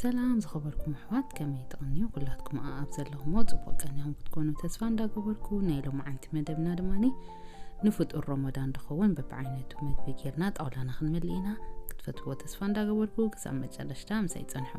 ሰላም ዝኸበርኩም ኣሕዋት፣ ከመይ ትቕንዩ? ኩላትኩም ኣብ ዘለኹሞ ጽቡቕ ቀኒኹም ክትኮኑ ተስፋ እንዳገበርኩ፣ ናይ ሎማዓንቲ መደብና ድማ ንፍጡር ረመዳን ዝኸውን በብዓይነቱ መግቢ ጌርና ጣውላና ክንመልእ ኢና። ክትፈትዎ ተስፋ እንዳገበርኩ ክሳብ መጨረሽታ ምሳይ ጸንሑ።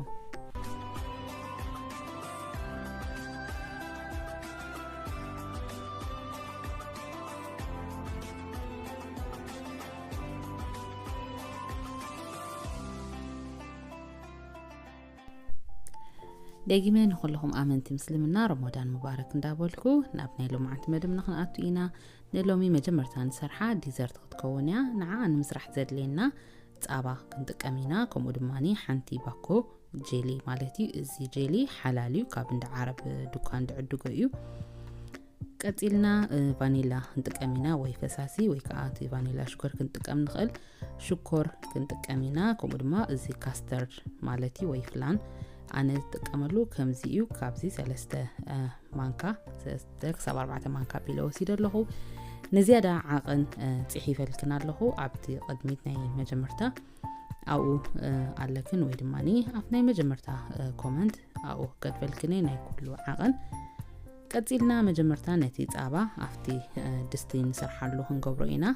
ደጊመ ንኹልኹም ኣመንቲ ምስልምና ረመዳን ሙባረክ እንዳበልኩ፣ ናብ ናይ ሎማዓንቲ መደብና ክንኣቱ ኢና። ንሎሚ መጀመርታ ንሰርሓ ዲዘርት ክትከውን እያ። ንዓ ንምስራሕ ዘድልየና ጻባ ክንጥቀም ኢና፣ ከምኡ ድማ ሓንቲ ባኮ ጄሊ ማለት እዩ። እዚ ጄሊ ሓላል እዩ፣ ካብ እንዳ ዓረብ ዱካን ዝዕድጎ እዩ። ቀጺልና፣ እ፣ ቫኒላ ክንጥቀም ኢና፣ ወይ ፈሳሲ ወይ ከዓ እቲ ቫኒላ ሽኮር ክንጥቀም ንኽእል። ሽኮር ክንጥቀም ኢና፣ ከምኡ ድማ እዚ ካስተርድ ማለት እዩ፣ ወይ ፍላን። ኣነ ዝጥቀመሉ ከምዚ እዩ። ካብዚ ሰለስተ፣ እ፣ ማንካ፣ ሰለስተ ክሳብ ኣርባዕተ ማንካ ቢለ ወሲደ ኣለኹ። ንዝያዳ ዓቐን፣ እ፣ ጽሒፈልክን ኣለኹ ኣብቲ ቅድሚት ናይ መጀመርታ ኣብኡ፣ እ፣ ኣለክን፣ ወይ ድማ ኣብቲ ናይ መጀመርታ፣ እ፣ ኮመንት ኣብኡ ክገድፈልክን እየ ናይ ኩሉ ዓቐን። ቀጺልና መጀመርታ ነቲ ጻባ ኣብቲ፣ እ፣ ድስቲ ንሰርሓሉ ክንገብሮ ኢና።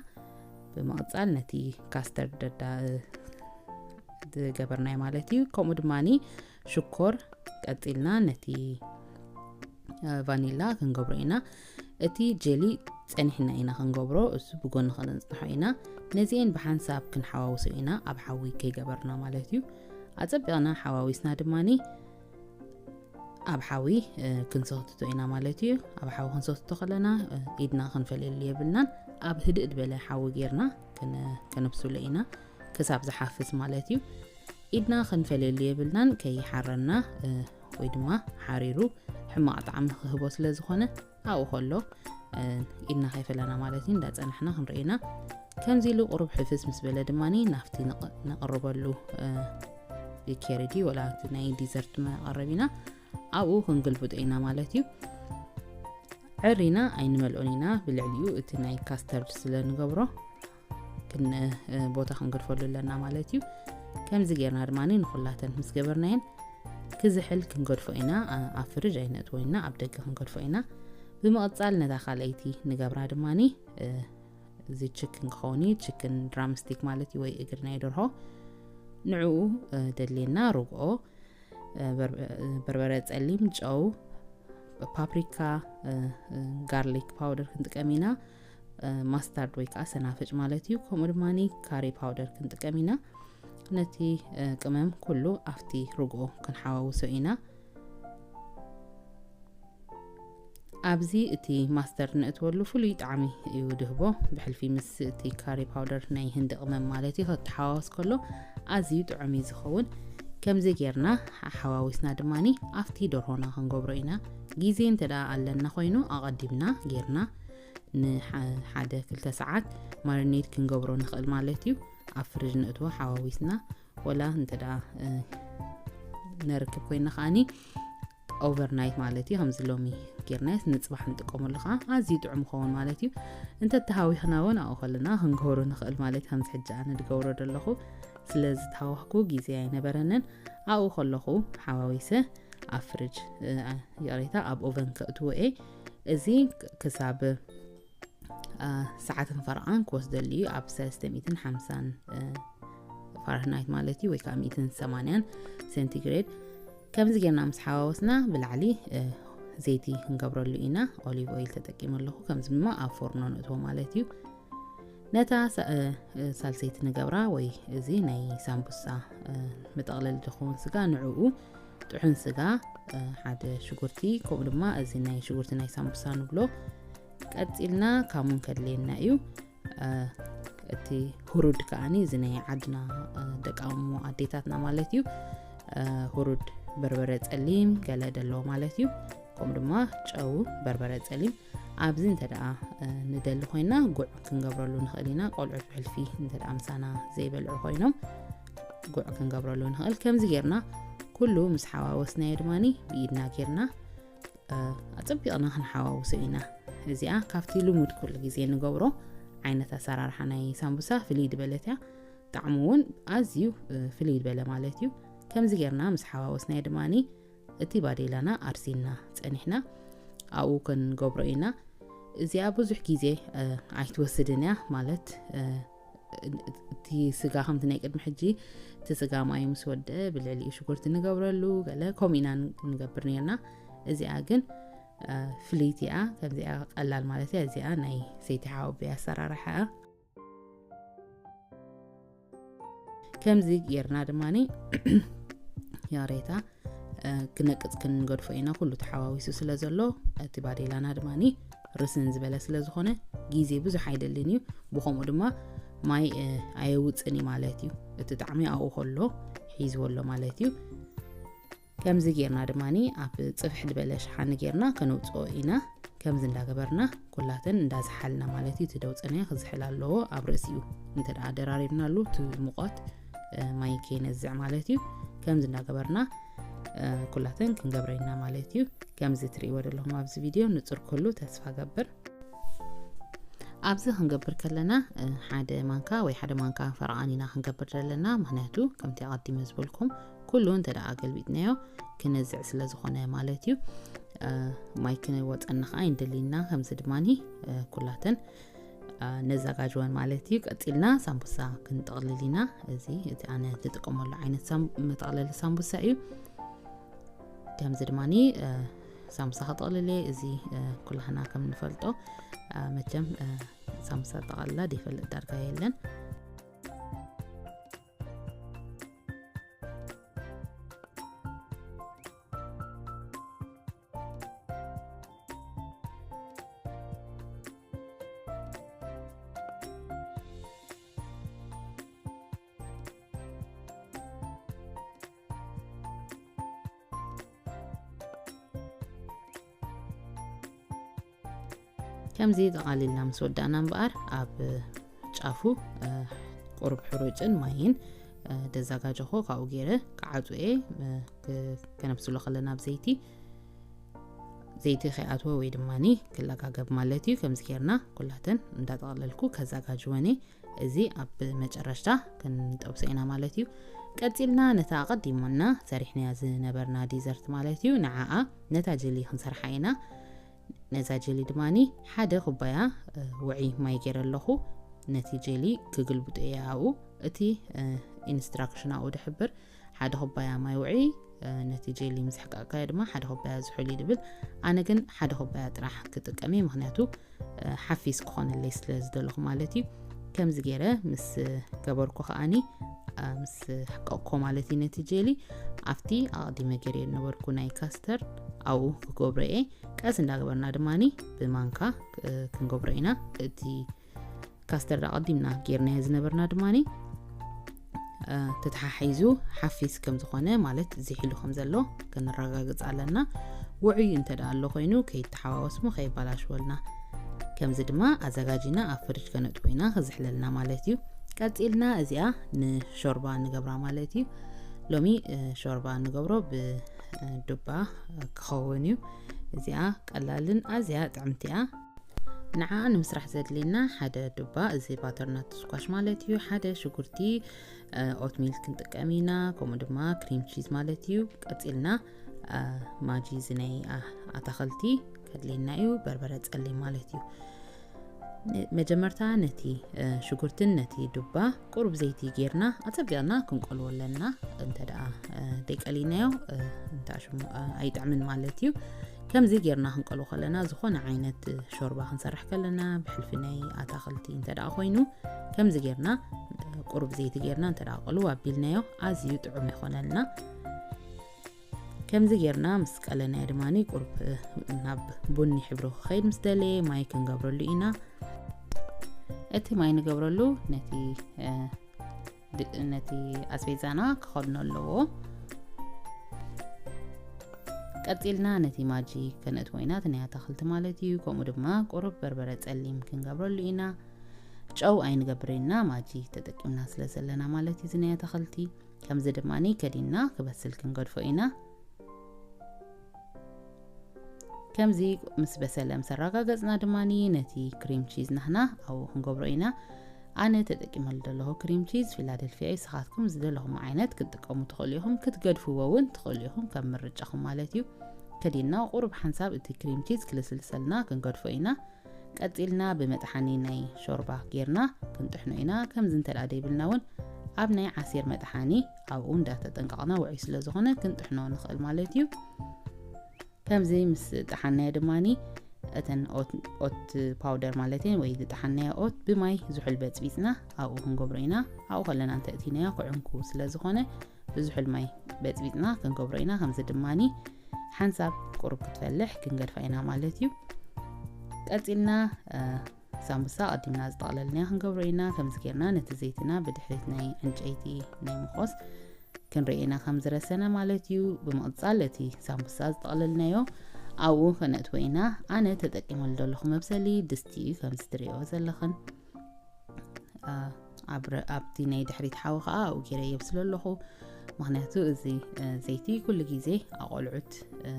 ብምቕጻል ነቲ ካስተርድ ደዳ፣ እ፣ ዝገበርናዮ ማለት እዩ። ከምኡ ድማኒ ሽኮር ቀጺልና ነቲ፣ እ፣ ቫኒላ ክንገብሮ ኢና። እቲ ጄሊ ጸኒሕና ኢና ክንገብሮ፣ እሱ ብጎኒ ከነጽንሖ ኢና። ነዚኤን ብሓንሳብ ክንሓዋውሶ ኢና፣ ኣብ ሓዊ ከይገበርና ማለት እዩ። ኣጸቢቕና ሓዋዊስና ድማኒ ኣብ ሓዊ፣ እ፣ ክንሰኽትቶ ኢና ማለት እዩ። ኣብ ሓዊ ክንሰኽትቶ ከለና፣ እ፣ ኢድና ክንፈልየሉ የብልናን። ኣብ ህድእ ዝበለ ሓዊ ጌርና ክን-፣ ከነብስሎ ኢና፣ ክሳብ ዝሓፍስ ማለት እዩ። ኢድና ክንፈልየሉ የብልናን፣ ከይሓረና፣ እ፣ ወይ ድማ ሓሪሩ ሕማቕ ጣዕሚ ክህቦ ስለ ዝኾነ፣ ኣብኡ ከሎ፣ እ፣ ኢድና ከይፈለና ማለት እዩ፣ እንዳጸናሕና ክንርኢ ኢና። ከምዚ ኢሉ ቁሩብ ሕፍስ ምስ በለ ድማኒ ናብቲ ንቕ-፣ ነቕርበሉ፣ እ፣ ኬሪ ድዩ ወላ እቲ ናይ ዲዘርት መቐረቢና ኣብኡ ክንግልብጦ ኢና ማለት እዩ። ዕሪና ኣይንመልኦን ኢና፣ ብልዕሊኡ እቲ ናይ ካስተርድ ስለ ንገብሮ ክን-፣ እ፣ ቦታ ክንገድፈሉ ኣለና ማለት እዩ። ከምዚ ጌርና ድማ ንኹላተን ምስ ገበርናየን ክዝሕል ክንገድፎ ኢና። ኣ-፣ ኣብ ፍርጅ ኣይነእትዎ ኢና፣ ኣብ ደገ ክንገድፎ ኢና። ብምቕጻል ነታ ካልኣይቲ ንገብራ ድማኒ፣ እ፣ እዚ ችክን ክኸውን እዩ፣ ችክን ድራምስቲክ ማለት እዩ፣ ወይ እግሪ ናይ ደርሆ። ንዕኡ፣ እ፣ ደድልየና ርግኦ፣ እ፣ በር-፣ እ፣ በርበረ ጸሊም፣ ጨው፣ ፓፕሪካ፣ እ፣ እ፣ ጋርሊክ ፓውደር ክንጥቀም ኢና። እ፣ ማስታርድ ወይ ከዓ ሰናፍጭ ማለት እዩ። ከምኡ ድማኒ ካሪ ፓውደር ክንጥቀም ኢና። ነቲ፣ እ፣ ቅመም ኩሉ ኣብቲ ርግኦ ክንሓዋውሶ ኢና። ኣብዚ እቲ ማስተርድ ነእትወሉ ፍሉይ ጣዕሚ እዩ ድህቦ። ብሕልፊ ምስ እቲ ካሪ ፓውደር ናይ ህንዲ ቅመም ማለት እዩ ክተሓዋወስ ከሎ ኣዝዩ ጥዑም እዩ ዝኸውን። ከምዚ ጌርና ሓዋዊስና ድማኒ ኣብቲ ደርሆና ክንገብሮ ኢና። ግዜ እንተ ደኣ ኣለና ኮይኑ ኣቐዲምና ጌርና ንሓ-፣ ሓደ ክልተ ሰዓት ማሪኔት ክንገብሮ ንኽእል ማለት እዩ። ኣብ ፍሪጅ ነእትዎ ሓዋዊስና፣ ወላ እንተ ደኣ፣ እ፣ ነርክብ ኮይና ከኣኒ ኦቨርናይት ማለት እዩ። ከምዚ ሎሚ ጌርናስ ንጽባሕ ንጥቀመሉ ከኣ ኣዝዩ ጥዑም ይኸውን ማለት እዩ። እንተ ተሃዊኽና እውን ኣብኡ ከለና ክንገብሮ ንኽእል ማለት እዩ። ከምዚ ሕጂ ኣነ ዝገብሮ ዘለኹ ስለ ዝተሃዋኽኩ ግዜ ኣይነበረንን። ኣብኡ ከለኹ ሓዋዊሰ ኣብ ፍሪጅ፣ እ፣ ይቕሬታ፣ ኣብ ኦቨን ከእትዎ እየ። እዚ ክሳብ፣ እ፣ ሰዓትን ፈረቓን ክወስደሉ እዩ፣ ኣብ ሰለስተ ሚእትን ሓምሳን፣ እ፣ ፋረንሃይት ማለት እዩ፣ ወይ ከዓ ሚእትን ሰማንያን ሴንቲግሬድ። ከምዚ ጌርና ምስ ሓዋወስና ብላዕሊ፣ እ፣ ዘይቲ ክንገብረሉ ኢና። ኦሊቭ ኦይል ተጠቂመ ኣለኹ። ከምዚ ድማ ኣብ ፎርኖ ንእትዎ ማለት እዩ። ነታ ሳ-፣ እ፣ እ፣ ሳልሰይቲ ንገብራ ወይ እዚ ናይ ሳምቡሳ፣ እ፣ መጠቕለሊ ዝኸውን ስጋ፣ ንዕኡ ጥሑን ስጋ፣ እ፣ ሓደ ሽጉርቲ፣ ከምኡ ድማ እዚ ናይ ሽጉርቲ ናይ ሳምቡሳ ንብሎ። ቀጺልና ካሙን ከድልየና እዩ። እ፣ እቲ ሁሩድ ከኣኒ እዚ ናይ ዓድና፣ እ፣ ደቂ ኣሞ ኣዴታትና ማለት እዩ። እ፣ ሁሩድ በርበረ ጸሊም ገለ ደለዎ ማለት እዩ። ከምኡ ድማ ጨው፣ በርበረ ጸሊም። ኣብዚ እንተ ደኣ፣ እ፣ ንደሊ ኮይና ጉዕ ክንገብረሉ ንኽእል ኢና። ቆልዑት ብሕልፊ እንተ ደኣ ምሳና ዘይበልዑ ኮይኖም ጉዕ ክንገብረሉ ንኽእል። ከምዚ ጌርና ኩሉ ምስ ሓዋወስናዮ ድማኒ ብኢድና ጌርና፣ እ፣ ኣጸቢቕና ክንሓዋውሶ ኢና። እዚኣ ካብቲ ልሙድ ኩሉ ግዜ ንገብሮ ዓይነት ኣሰራርሓ ናይ ሳምቡሳ ፍልይ ዝበለት እያ። ጣዕሙ እውን ኣዝዩ፣ እ፣ ፍልይ ዝበለ ማለት እዩ። ከምዚ ጌርና ምስ ሓዋወስናዮ ድማኒ እቲ ባዴላና ኣርሲና ጸኒሕና ኣብኡ ክንገብሮ ኢና። እዚኣ ብዙሕ ግዜ ኣይትወስድን እያ፣ ማለት እቲ ስጋ ከምቲ ናይ ቅድሚ ሕጂ እቲ ስጋ ማይ ምስ ወደ ብልዕሊኡ ሽጉርቲ ንገብረሉ ገለ ከምኡ ኢና ንገብር ነርና። እዚኣ ግን ፍልይቲ እያ። ከምዚኣ ቀላል ማለት እያ። እዚኣ ናይ ሰይቲ ሓወቦይ ኣሰራርሓ እያ። ከምዚ ጌርና ድማኒ ያሬታ ክነቅጽ ክንገድፎ ኢና። ኩሉ ተሓዋዊሱ ስለ ዘሎ እቲ ባዴላና ድማኒ ርስን ዝበለ ስለ ዝኾነ ግዜ ብዙሕ ኣይደልን እዩ። ብኸምኡ ድማ ማይ ኣየውፅን እዩ ማለት እዩ። እቲ ጣዕሚ ኣብኡ ከሎ ሒዝዎ ኣሎ ማለት እዩ። ከምዚ ጌርና ድማኒ ኣብ ጽፍሕ ዝበለ ሸሓኒ ጌርና ከነውፅኦ ኢና። ከምዚ እንዳገበርና ኩላተን እንዳዝሓልና ማለት እዩ። እቲ ደውፅናዮ ክዝሕል ኣለዎ ኣብ ርእሲኡ። እንተ ደኣ ደራሪብናሉ እቲ ሙቐት ማይ ከይነዝዕ ማለት እዩ። ከምዚ እንዳገበርና ኩላተን ክንገብረ ኢና ማለት እዩ። ከምዚ ትርእይዎ ዘለኹም ኣብዚ ቪድዮ ንጹር ክህሉ ተስፋ ገብር። ኣብዚ ክንገብር ከለና ሓደ ማንካ ወይ ሓደ ማንካ ፈረቓን ኢና ክንገብር ዘለና። ምኽንያቱ ከምቲ ኣቐዲመ ዝበልኩም ኩሉ እንተ ደኣ ገልቢጥናዮ ክነዝዕ ስለ ዝኾነ ማለት እዩ። ማይ ክንወፀና ከዓ ይንደሊና። ከምዚ ድማኒ ኩላተን ነዘጋጅወን ማለት እዩ። ቀፂልና ሳምቡሳ ክንጠቕልል ኢና። እዚ እቲ ኣነ ዝጥቀመሉ ዓይነት መጠቕለሊ ሳምቡሳ እዩ። ከምዚ ድማኒ ሳምቡሳ ክጠቕልል እየ። እዚ ኩላህና ከም ንፈልጦ መቸም ሳምቡሳ ጠቐልላ ዘይፈልጥ ዳርጋ የለን። ከምዚ ጠቓሊልና ምስ ወዳእና እምበኣር ኣብ ጫፉ ቁሩብ ሕሩጭን ማይን ደዛጋጀኹ ካብኡ ገይረ ክዓፅየ ከነብስሎ ከለና ኣብ ዘይቲ ዘይቲ ከይኣትወ ወይ ድማ ክለጋገብ ማለት እዩ። ከምዚ ጌርና ኩላተን እንዳጠቕለልኩ ከዘጋጅወን እየ። እዚ ኣብ መጨረሽታ ክንጠብሶ ኢና ማለት እዩ። ቀፂልና ነታ ኣቐዲሞና ሰሪሕናያ ዝነበርና ዲዘርት ማለት እዩ። ንዓኣ ነታ ጀሊ ክንሰርሓ ኢና። ነዛ ጀሊ ድማኒ ሓደ ኩባያ ውዒ ማይ ገይረ ኣለኹ። ነቲ ጀሊ ክግልብጦ እየ ኣብኡ። እቲ ኢንስትራክሽን ኣብኡ ድሕብር ሓደ ኩባያ ማይ ውዒ ነቲ ጀሊ ምስ ሕቃቃዮ ድማ ሓደ ኩባያ ዝሑል እዩ ድብል። ኣነ ግን ሓደ ኩባያ ጥራሕ ክጥቀም እየ፣ ምኽንያቱ ሓፊስ ክኾነለይ ስለ ዝደለኹ ማለት እዩ። ከምዚ ገይረ ምስ ገበርኩ ከኣኒ ምስ ሕቀቅኮ ማለት እዩ ነቲ ጀሊ ኣብቲ ኣቐዲመ ገይረ ዝነበርኩ ናይ ካስተር ኣብኡ ክገብሮ እየ። ቀስ እንዳገበርና ድማኒ ብማንካ ክንገብሮ ኢና። እቲ ካስተርድ ኣቐዲምና ጌርናዮ ዝነበርና ድማኒ ተተሓሒዙ ሓፊስ ከም ዝኾነ ማለት ዝሒሉ ከም ዘሎ ከነረጋግጽ ኣለና። ውዑይ እንተ ደኣ ኣሎ ኮይኑ ከይተሓዋወስሞ ከይባላሽወልና። ከምዚ ድማ ኣዘጋጂና ኣብ ፍሪጅ ከነጥቦ ኢና ክዝሕለልና ማለት እዩ። ቀጺልና እዚኣ ንሾርባ ንገብራ ማለት እዩ። ሎሚ ሾርባ ንገብሮ ብዱባ ክኸውን እዩ። እዚኣ ቀላልን ኣዝያ ጥዕምቲ እያ። ንዓ ንምስራሕ ዘድልየና ሓደ ዱባ፣ እዚ ባተርናት ስኳሽ ማለት እዩ፣ ሓደ ሽጉርቲ፣ ኦትሚል ክንጥቀም ኢና፣ ከምኡ ድማ ክሪም ቺዝ ማለት እዩ። ቀጺልና ማጂ ዝነይ ኣታኸልቲ ከድልየና እዩ፣ በርበረ ጸሊም ማለት እዩ። መጀመርታ ነቲ ሽጉርትን ነቲ ዱባ ቁሩብ ዘይቲ ጌርና ኣጸቢቕና ክንቆልዎ ኣለና። እንተ ደኣ ደይቀሊናዮ እንተ ሽሙ ኣይጥዕምን ማለት እዩ። ከምዚ ጌርና ክንቀልዎ ከለና ዝኾነ ዓይነት ሾርባ ክንሰርሕ ከለና ብሕልፊ ናይ ኣታኽልቲ እንተ ደኣ ኮይኑ ከምዚ ጌርና ቁሩብ ዘይቲ ጌርና እንተ ደኣ ቅልው ኣቢልናዮ ኣዝዩ ጥዑም ይኾነልና። ከምዚ ጌርና ምስ ቀለናዮ ድማኒ ቁሩብ ናብ ቡኒ ሕብሩ ክኸይድ ምስ ደለየ ማይ ክንገብረሉ ኢና። እቲ ማይ ንገብረሉ ነቲ ነቲ ኣስቤዛና ክኸድኖ ኣለዎ። ቀጺልና ነቲ ማጂ ከነእትዎ ኢና፣ እቲ ናይ ኣታኽልቲ ማለት እዩ። ከምኡ ድማ ቁሩብ በርበረ ጸሊም ክንገብረሉ ኢና። ጨው ኣይንገብርን ኢና፣ ማጂ ተጠቂምና ስለ ዘለና ማለት እዩ፣ እዚ ናይ ኣታኽልቲ። ከምዚ ድማ ከዲንና ክበስል ክንገድፎ ኢና። ከምዚ ምስ በሰለ ምስ ኣረጋገጽና ድማ ነቲ ክሪም ቺዝ ናህና ኣብኡ ክንገብሮ ኢና። ኣነ ተጠቂመሉ ዘለኹ ክሪም ቺዝ ፊላደልፊያ እዩ። ንስኻትኩም ዝደለኹም ዓይነት ክትጥቀሙ ትኽእሉ ኢኹም፣ ክትገድፍዎ እውን ትኽእሉ ኢኹም፣ ከም ምርጫኹም ማለት እዩ። ከዲና ቁሩብ ሓንሳብ እቲ ክሪም ቺዝ ክልስልሰልና ክንገድፎ ኢና። ቀጺልና ብመጥሓኒ ናይ ሾርባ ጌርና ክንጥሕኖ ኢና። ከምዚ እንተ ደኣ ደይብልና እውን ኣብ ናይ ዓሲር መጥሓኒ ኣብኡ እንዳተጠንቀቕና ውዑይ ስለ ዝኾነ ክንጥሕኖ ንኽእል ማለት እዩ። ከምዚ ምስ ጠሓናዮ ድማኒ እተን ኦት፣ ኦት ፓውደር ማለት እዩ፣ ወይ ዝጠሓናዮ ኦት ብማይ ዝሑል በጽቢጽና ኣብኡ ክንገብሮ ኢና። ኣብኡ ከለና እንተእቲናዮ ክዕንኩ ስለ ዝኾነ ብዝሑል ማይ በጽቢጽና ክንገብሮ ኢና። ከምዚ ድማኒ ሓንሳብ ቁሩብ ክትፈልሕ ክንገድፋ ኢና ማለት እዩ። ቀጺልና፣ እ፣ ሳምቡሳ ቀዲምና ዝጠቕለልናዮ ክንገብሮ ኢና። ከምዚ ጌርና ነቲ ዘይትና ብድሕሪት ናይ ዕንጨይቲ ናይ ምኾስ ክንርኢ ኢና ከም ዝረሰነ ማለት እዩ። ብምቕጻል እቲ ሳምቡሳ ዝጠቕለልናዮ ኣብኡ ከነእትዎ ኢና። ኣነ ተጠቂመሉ ዘለኹ መብሰሊ ድስቲ እዩ፣ ከምዚ ትርእይዎ ዘለኽን። እ፣ ኣብ ረ-፣ ኣብቲ ናይ ድሕሪት ሓዊ ኸኣ ኣብኡ ገይረ የብስሎ ኣለኹ። ምኽንያቱ እዚ፣ እ፣ ዘይቲ ኩሉ ግዜ ኣቆልዑት፣ እ፣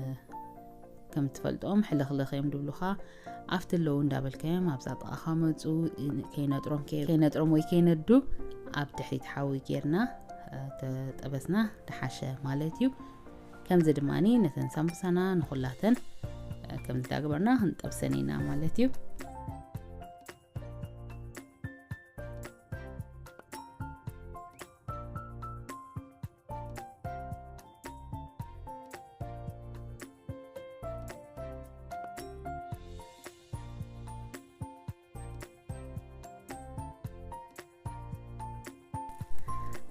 ከም ትፈልጦም ሕልኽልኽ እዮም ድብሉኻ። ኣብቲ ኣለዉ እንዳበልካዮም ኣብዛ ጥቓኻ መጹ፣ እ፣ ከይነጥሮም ከይ-፣ ከይነጥሮም ወይ ከይነዱ ኣብ ድሕሪት ሓዊ ጌርና፣ እ፣ ተጠበስና ድሓሸ ማለት እዩ። ከምዚ ድማኒ ነተን ሳምቡሳና ንኹላተን፣ እ፣ ከምዚ እንዳገበርና ክንጠብሰን ኢና ማለት እዩ።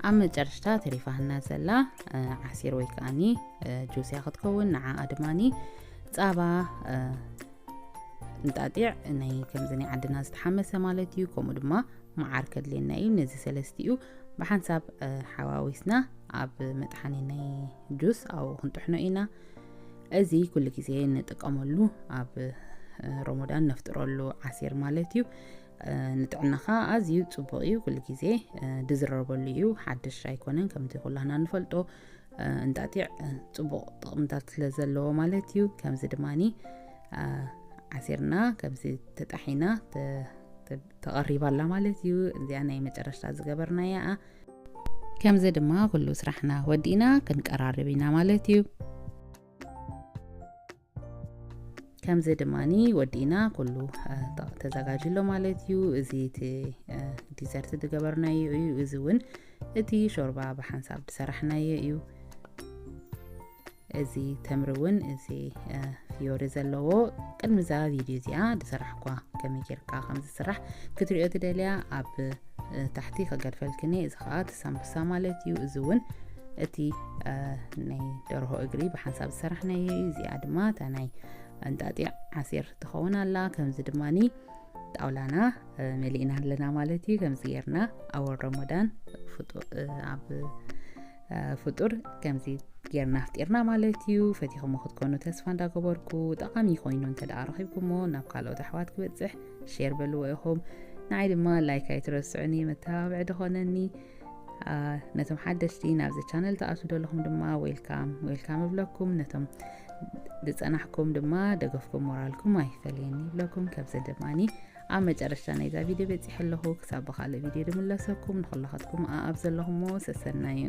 ኣብ መጨረሽታ ተሪፋትና ዘላ፣ እ፣ ዓሲር ወይ ከኣኒ፣ እ፣ ጁስ እያ ክትከውን። ንዓኣ ድማኒ ጻባ፣ እ፣ እንጣጢዕ ናይ ከምዚ ናይ ዓድና ዝተሓመሰ ማለት እዩ። ከምኡ ድማ መዓር ከድልየና እዩ። ነዚ ሰለስቲኡ ብሓንሳብ፣ እ፣ ሓዋዊስና ኣብ መጥሓኒ ናይ ጁስ ኣብኡ ክንጥሕኖ ኢና። እዚ ኩሉ ግዜ ንጥቀመሉ ኣብ፣ እ፣ ሮሞዳን ነፍጥረሉ ዓሲር ማለት እዩ። እ፣ ንጥዕናኻ ኣዝዩ ጽቡቕ እዩ። ኩሉ ግዜ፣ እ፣ ድዝረበሉ እዩ። ሓድሽ ኣይኮነን፣ ከምቲ ኩላህና ንፈልጦ። እ፣ እንጣጢዕ፣ እ፣ ጽቡቕ ጥቕምታት ስለ ዘለዎ ማለት እዩ። ከምዚ ድማኒ፣ እ፣ ዓሲርና ከምዚ ተጣሒና ተ-፣ ተ-፣ ተቐሪባ ኣላ ማለት እዩ። እዚኣ ናይ መጨረሽታ ዝገበርናያ እያ። ከምዚ ድማ ኩሉ ስራሕና ወዲእና ክንቀራርብ ኢና ማለት እዩ። ከምዚ ድማኒ ወዲእና ኩሉ፣ እ፣ ተ-፣ ተዘጋጅሎ ማለት እዩ። እዚ እቲ፣ እ፣ ዲዘርት ዝገበርናዮ እዩ። እዚ እውን እቲ ሾርባ ብሓንሳብ ዝሰራሕናዮ እዩ። እዚ ተምሪ እውን እዚ፣ እ፣ ፍዮሪ ዘለዎ ቅድሚ እዛ ቪድዮ እዚኣ ዝሰራሕኳ ከመይ ጌርካ ከም ዝስራሕ ክትሪኦ ትደልያ ኣብ፣ እ፣ ታሕቲ ከገድፈልክኒ። እዚ ኸዓ እቲ ሳምቡሳ ማለት እዩ። እዚ እውን እቲ፣ እ፣ ናይ ደርሆ እግሪ ብሓንሳብ ዝሰራሕናዮ እዩ። እዚኣ ድማ እታ ናይ እንጣጢዕ ዓሲር ትኸውን ኣላ። ከምዚ ድማኒ ጣውላና፣ እ፣ መሊእና ኣለና ማለት እዩ። ከምዚ ጌርና ኣወል ረመዳን ፍጡ-፣ እ፣ ኣብ፣ እ፣ ፍጡር ከምዚ ጌርና ኣፍጢርና ማለት እዩ። ፈቲኹሞ ክትኮኑ ተስፋ እንዳገበርኩ፣ ጠቓሚ ኮይኑ እንተ ደኣ ረኺብኩሞ ናብ ካልኦት ኣሕዋት ክበጽሕ ሼር በልዎ ኢኹም። ንዓይ ድማ ላይክ ኣይትረስዑኒ፣ መተባብዒ ድኾነኒ። አ፣ ነቶም ሓደሽቲ ናብዚ ቻነል ትኣትዉ ዘለኹም ድማ ዌልካም፣ ዌልካም እብለኩም። ነቶም ዝጸናሕኩም ድማ ደገፍኩም ሞራልኩም ኣይፈለየኒ ይብለኩም። ከምዚ ድማኒ ኣብ መጨረሽታ ናይዛ ቪድዮ በጺሐ ኣለኹ። ክሳብ ብኻልእ ቪድዮ ድምለሰኩም፣ ንኹላኻትኩም ኣብ ዘለኹሞ ሰሰናዩ።